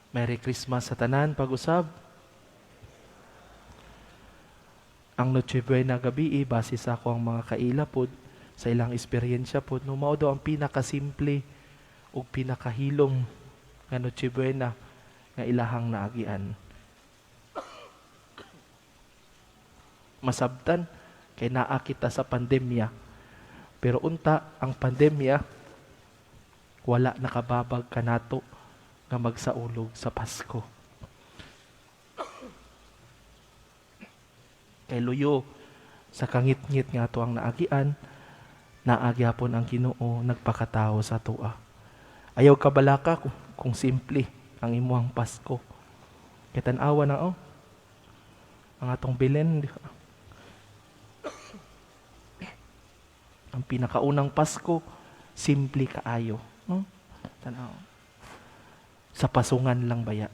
Merry Christmas sa tanan pag-usab. Ang Noche Buena gabi, base sa ako ang mga kaila pod, sa ilang eksperyensya pod, no, mao daw ang pinakasimple ug pinakahilom nga Noche Buena nga ilahang naagian. Masabtan kay naa kita sa pandemya. Pero unta ang pandemya wala nakababag kanato nga magsaulog sa Pasko. Kay luyo sa kangitngit nga ato ang naagian, naa gyapon ang Ginoo nagpakatawo sa atoa. Ayaw kabalaka kung simple ang imuhang Pasko. Kay tan-awa na oh. Ang atong Belen, di ba? Ang pinakaunang Pasko, simple kaayo, no? Tan-aw. Sa pasungan lang baya.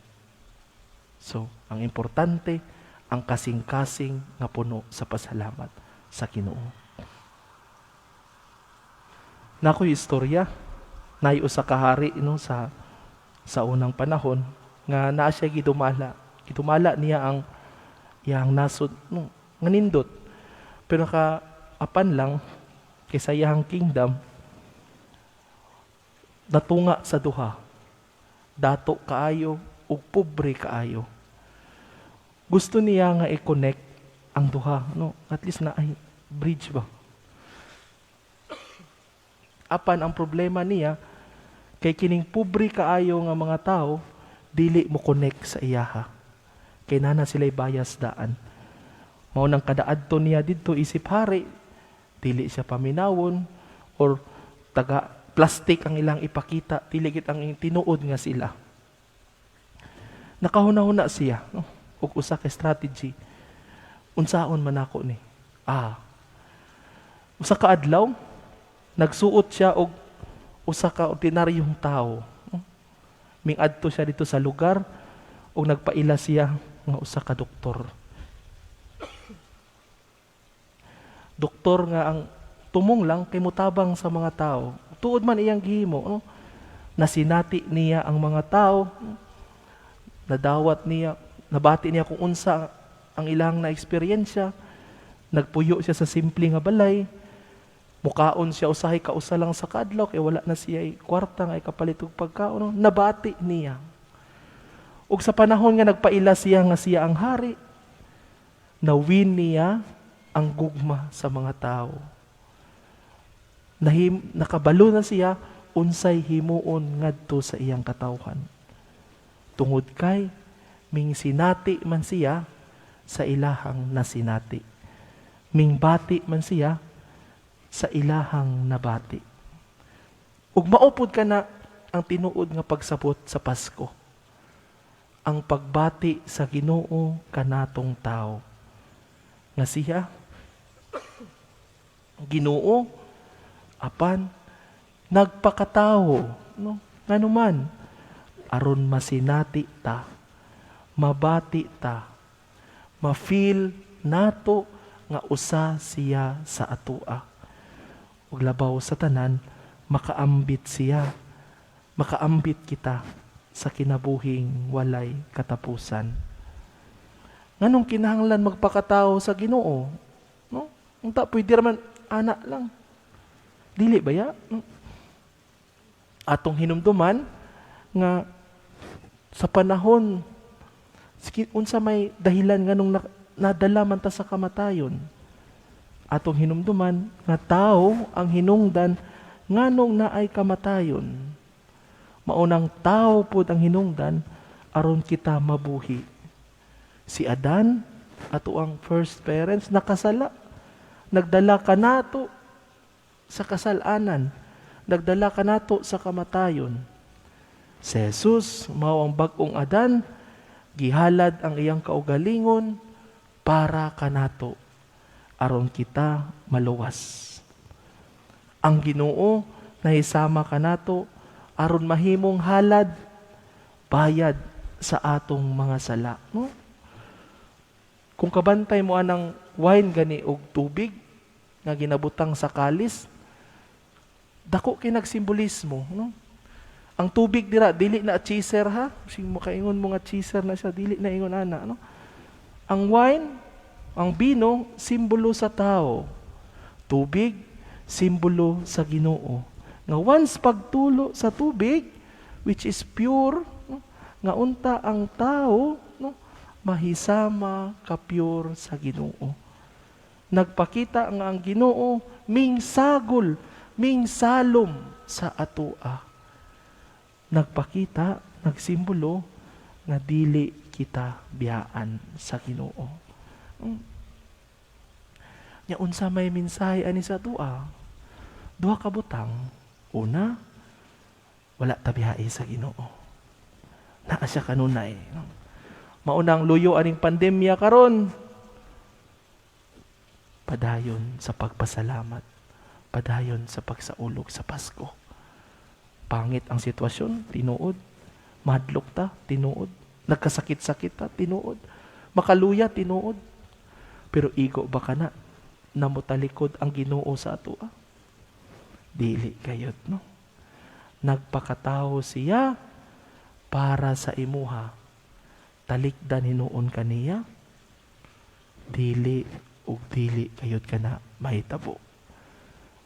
So, ang importante, ang kasing-kasing nga puno sa pasalamat sa Ginoo. Nakoy istorya, naay usa ka hari, no, sa unang panahon nga naa siya gidumala. Gidumala niya ang iyang nasod, no, nga nindot. Pero ka apan lang kay sa iyang kingdom natunga sa duha. Dato kaayo ug pobre kaayo. Gusto niya nga i-connect ang duha, no? At least na ay bridge ba. Apan ang problema niya kay kining pobre kaayo nga mga tao dili mo connect sa iyaha. Kay nana sila'y bias daan. Mao nang kadaadto niya didto isip hari, dili siya paminawon or taga plastic ang ilang ipakita, dili gid ang tinuod nga sila. Nakahuna-huna siya, no? Og usa ka strategy. Unsaon man ako ni? Usa ka adlaw nagsuot siya og usa ka ordinaryong tao. No? Mingadto siya dito sa lugar ug nagpaila siya nga usa ka doktor. Doktor nga ang tumong lang kay motabang sa mga tao. Tuod man iyang gihimo, no? Nasinati niya ang mga tao, nadawat niya, nabati niya kung unsa ang ilang na eksperyensya. Nagpuyo siya sa simple nga balay. Mukaon siya usahay kausa lang sa kadlaw kay wala na siya kwarta nga ikapalit og pagkaon. No? Nabati niya. Ug sa panahon nga nagpaila siya nga siya ang hari, nawin niya ang gugma sa mga tao. Nakabalo na siya unsay himuon ngadto sa iyang katawhan. Tungod kay mingsinati man siya sa ilahang nasinati. Mingbati man siya sa ilahang nabati. Ug maupod ka na ang tinuod nga pagsabot sa Pasko. Ang pagbati sa Ginoo kanatong tao. Nga siya Ginoo apan nagpakatawo, no? Nganuman aron masinati ta, mabati ta, ma-feel nato nga usa siya sa atoa. Ug labaw sa tanan, makaambit siya, makaambit kita sa kinabuhing walay katapusan. Nganong kinahanglan magpakatao sa Ginoo? No? Unta pwede raman ana lang. Dili ba ya? No? Atong hinumduman nga sa panahon unsa may dahilan nganong nadala man ta sa kamatayon. Atong hinumduman nga tao ang hinungdan nganong naay kamatayon. Maunang tao pud ang hinungdan aron kita mabuhi. Si Adan, ato ang first parents, nakasala. Nagdala kanato sa kasalanan. Nagdala kanato sa kamatayon. Si Jesus, mao ang bag-ong Adan, gihalad ang iyang kaugalingon para kanato aron kita maluwas. Ang Ginoo nahisama kanato aron mahimong halad bayad sa atong mga sala, no? Kung kabantay mo anang wine gani og tubig nga ginabutang sa kalis, dako kay nagsimbolismo, no? Ang tubig dira dili na chaser ha. Sing makaingon mo nga chaser na siya, dili na ingon ana, no? Ang wine, ang bino, simbolo sa tao. Tubig, simbolo sa Ginoo. Nga once pagtulo sa tubig, which is pure, no? Nga unta ang tao, no, mahisama ka pure sa Ginoo. Nagpakita nga ang Ginoo ming sagol, ming salom sa atoa. Nagpakita, nagsimbolo nga dili kita biyaan sa Ginoo. Nya unsa may mensahe ani sa atoa? Duha ka butang. Una, wala ta biyai sa Ginoo. Naa siya kanunay. No? Maunang luyo aning pandemya karon. Padayon sa pagpasalamat. Padayon sa pagsaulog sa Pasko. Pangit ang sitwasyon, tinuod. Mahadlok ta, tinuod. Nagkasakit-sakit ta, tinuod. Makaluya, tinuod. Pero igo ba kana na mutalikod ang Ginoo sa atoa? Dili gayod, no? Nagpakatao siya para sa imuha. Talikdan hinuon kaniya? Dili ug dili gayod kana mahitabo.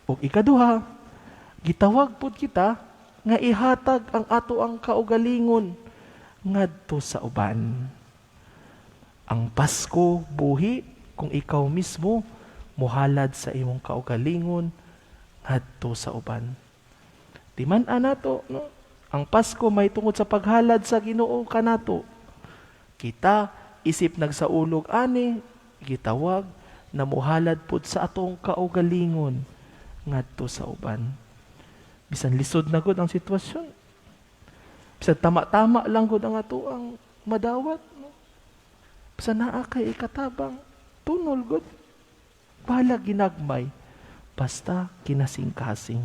Ug ikaduha, gitawag pud kita nga ihatag ang ato ang kaugalingon ngadto sa uban. Ang Pasko buhi kung ikaw mismo muhalad sa imong kaugalingon ngadto sa uban. Timan-an nato, no? Ang Pasko may tungod sa paghalad sa Ginoo kanato. Kita isip nagsaulog ani, gitawag na muhalad pud sa atong kaugalingon ngadto sa uban. Bisan lisod na gud ang sitwasyon. Bisan tama-tama lang gud ang ato ang madawat. No? Bisan naa kay ikatabang, tunol gud. Bahala ginagmay, basta kinasingkasing.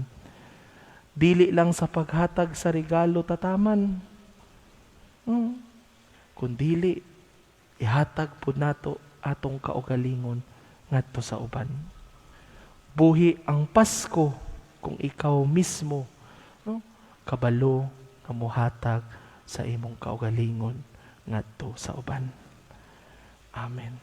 Dili lang sa paghatag sa regalo tataman. Kundili ihatag pud nato atong kaugalingon ngadto sa uban. Buhi ang Pasko kung ikaw mismo, no, kabalo nga mohatag sa imong kaugalingon ngadto sa uban. Amen.